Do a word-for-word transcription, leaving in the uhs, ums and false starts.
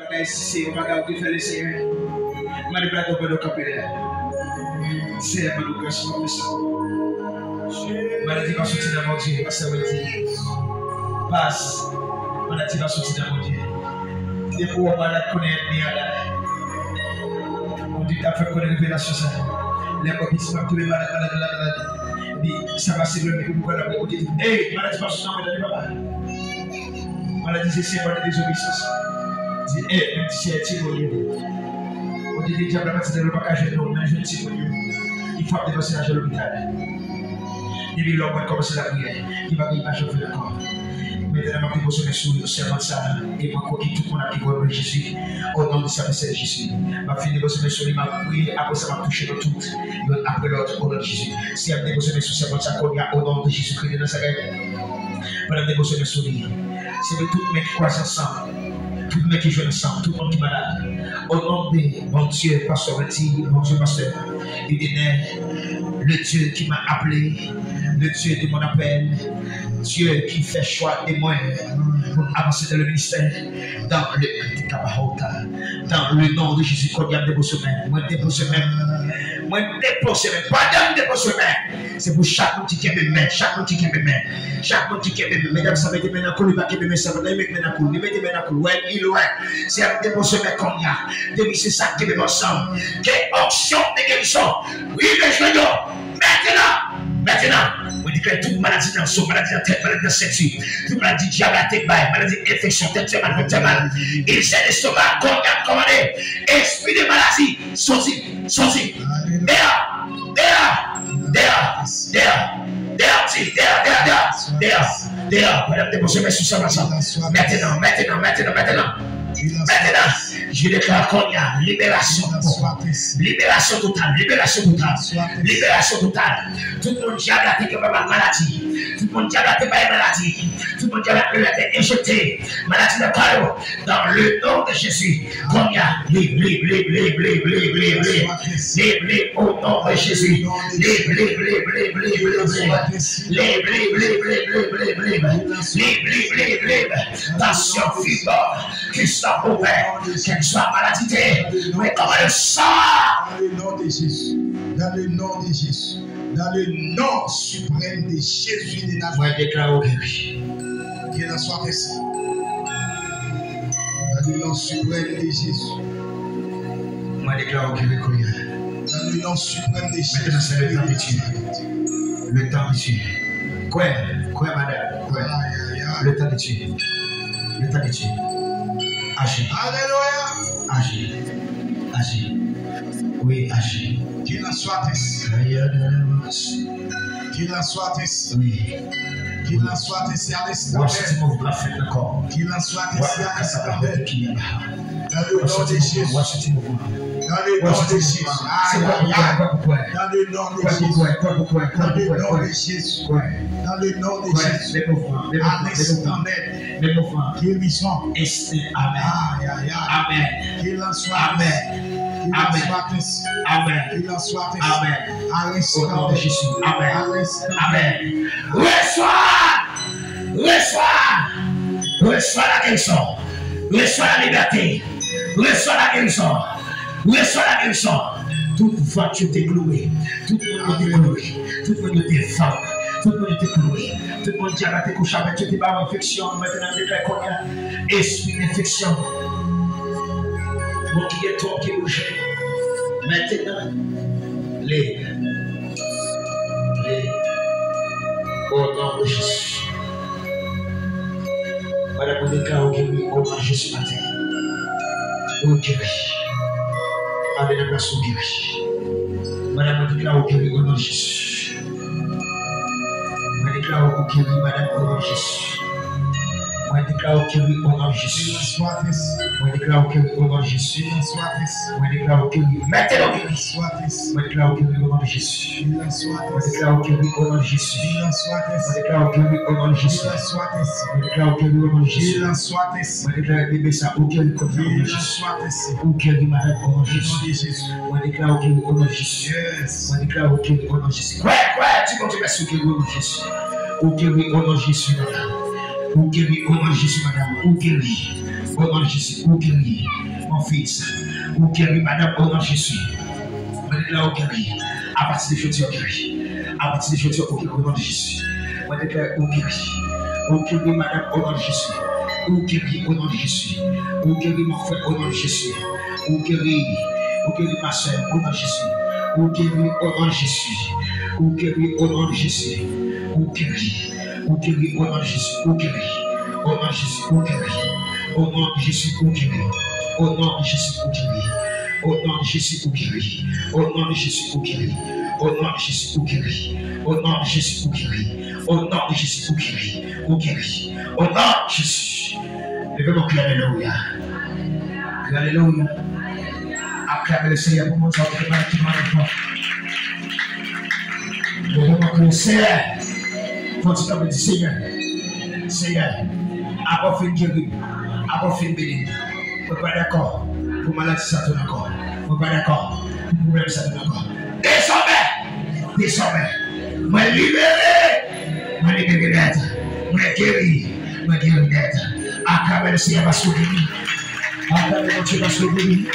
Bagay, si se yon bagay ou te fè Lesenyè, mande plado pandan w kanpe la. Senyè, ban nou gras pou w fè sa. Maladi pa soti nan Bondye, pastè Wendy. Pas, maladi pa soti nan Bondye. Depi w wè malad, konnen ènmi an la. Bondye t ap fè konnen revelasyon sa. Lè m wè pitit mwen ap tonbe malad, malad, malad, malad. Di, sa pase vrèman, epi pou w wè l ap Bondye di, ey, maladi pa soti nan mwen, tande papa. Maladi se senbòl de dezobeyisans. Di, e, menm si se timoun yo ye. Bondye di dyab la pati nan yo, pa ka jwenn nou, men jwenn timoun yo. Li frape devan se lajan lopital. Depi lè w mwen kòmanse lapriyè, li pa gen imaj anfil ankò. Mentnan, m ap depoze men sou sèvant sa a, e mwen kwè ke tout moun ap gen kò nan Jezi. O non de sa, Mesye Jezi. M ap fin depoze men sou li, m ap priye, apre sa, m ap touche nou tout, youn apre lòt, o non de Jezi. Si ap depoze men sou sèvant sa a, kounye a, o non de Jezi Kris de Nazarèt. Pandan m depoze men sou li, se pou tout men ki kwaze ansanm, tout men ki jwenn ansanm, tout moun ki malad. O non de Bondye, pastè Wendy, Bondye, pastè Idenè, le Dieu qui m'a appelé, le Dieu de mon appel, Dieu qui fait choix de moi pour avancer dans le ministère, dans le dans le nom de Jezi, kounye a m depoze men, mwen depoze men, mwen depoze men, pandan m depoze men, se pou chak moun ki kenbe men, chak moun ki kenbe men, chak moun ki kenbe men, medam sa mete men nan kou, li pa kenbe men sa, li mete men nan kou, li mete men nan kou, wè, li lwen, se m depoze men kounye a, depi se sa k kenbe m ansanm, ke onksyon de gerizon rive jwenn yo, mentnan, mentnan, mwen deklare tout maladi nan zo, maladi nan tèt, maladi nan senti, tout maladi dyab la te bay, maladi enfeksyon, tèt fè mal, vant fè mal, ilsè lestomak, kounye a m kòmande, espri de maladi, soti, soti, deyò, deyò, deyò, deyò, deyò, ti, deyò, deyò, deyò, deyò, deyò, pandan m depoze men sou sèvant sa, mentnan, mentnan, mentnan, mentnan, mentnan, je déclare kounye a, liberasyon, liberasyon total, liberasyon total, liberasyon total, tout moun dyab la te kenbe ak maladi, tout moun dyab la te bay maladi, tout moun dyab la te enjekte maladi nan kò yo, dans le nom de Jésus, kounye a, libre, libre, libre, libre, libre, libre, libre, libre, au nom de Jésus, libre, libre, libre, libre, libre, libre, libre, libre, libre, libre, libre, libre, libre, libre, libre, libre, libre, libre, tansyon, fibwòm, kis la ouvè, kèlkeswa maladi te, mwen kòmande sa. Dans le nom de Jésus. Dans le nom de Jésus. Dans le nom suprême de Jésus de Nazareth. Mwen deklare w geri. Qu'il en soit ainsi. Dans le nom suprême de Jésus. Mwen deklare w geri kounye a. Dans le nom suprême de Jésus. Maintenant, c'est le temps de Dieu. Le temps de Dieu. Kwè, kwè, madanm, kwè. Aïe, aïe, aïe. Le temps de Dieu. Le temps de Dieu. Aji. Alléluia. Aji. Aji. Wi, aji. Qu'il en soit ainsi. Ayi, ayi, ayi. Qu'il en soit ainsi. Wi. Qu'il en soit ainsi à l'instant même. Qu'il en soit ainsi à l'instant même. Dans le nom de Jésus. Dans le nom de Jésus. Aïe, aïe, aïe. Dans le nom de Jésus. Dans le nom de Jésus. Dans le nom de Jésus. À l'instant même. Guérison. Amen. Aïe, aïe, aïe. Amen. Qu'il en soit ainsi. Amen. Qu'il en soit ainsi. Amen. Qu'il en soit ainsi. Amen. À l'instant même. Au nom de Jésus. Amen. À l'instant même. Amen. Reswa! Reswa! Reswa la guérison. Reswa la liberté. Reswa la guérison. Reswa la guérison. Tout vant yo te kloure. Tout moun yo te kloure. Tout moun yo te vann. Tout moun yo te kloure. Tout moun dyab la te kouche avèk yo, te ba yo enfeksyon. Mentnan, deklare kounye a, espri enfeksyon. Moun ki gen twonp ki bouje. Mentnan, libre. Libre. Au nom de Jésus. Madanm, mwen deklare w geri o non de Jezi maten. Ou geri. Ale nan plas ou geri. Madanm, mwen deklare w geri o non de Jezi. Mwen deklare w geri, madanm, o non de Jezi. Mwen deklare w geri o non de Jezi. Mwen deklare w geri o non de Jezi. Mwen deklare w geri. Mete w geri. Mwen deklare w geri o non de Jezi. Mwen deklare w geri o non de Jezi. Mwen deklare w geri o non de Jezi. Mwen deklare w geri o non de Jezi. Mwen deklare bebe sa ou geri kounye a o non de Jezi. Ou geri madanm o non de Jezi. Mwen deklare w geri o non de Jezi. Mwen deklare w geri o non de Jezi. Kwè, kwè, di Bondye mèsi ou geri o non de Jezi. Ou geri o non de Jezi madanm. Ou geri o non de Jezi madanm. Ou geri. Au nom de Jésus, ou guéri, mon fils. Ou guéri, madame, au nom de Jésus. Mwen deklare ou guéri. À partir de jodi, ou guéri. À partir de jodi, ou guéri, au nom de Jésus. Mwen deklare ou guéri. Ou guéri, madame, au nom de Jésus. Ou guéri, au nom de Jésus. Ou guéri, mon frère, au nom de Jésus. Ou guéri. Ou guéri, ma soeur, au nom de Jésus. Ou guéri, au nom de Jésus. Ou guéri, au nom de Jésus. Ou guéri. Ou guéri, au nom de Jésus, ou guéri. Au nom de Jésus, ou guéri. Au nom de Jésus, ou guéri. Au nom de Jésus, ou guéri. Au nom de Jésus, ou guéri. Au nom de Jésus, ou guéri. Au nom de Jésus, ou guéri. Au nom de Jésus, ou guéri. Au nom de Jésus, ou guéri. Ou guéri. Au nom de Jésus. Leve men w, kriye alelouya. Kriye alelouya. Aklame le Seigneur pou moun sa w te malad ki malad fò. Leve men w, kriye, Seyè. Fò ti kanpe, di, Seyè. Seyè. Apre w fin geri m. Apre w fin beni m. Mwen pa dakò pou maladi sa tounen ankò. Mwen pa dakò pou pwoblèm sa tounen ankò. Dezòmè. Dezòmè. Mwen libere. Mwen libere nèt. Mwen geri. Mwen geri nèt. Aklame le Seyè paske w geri. Aklame Bondye paske w geri.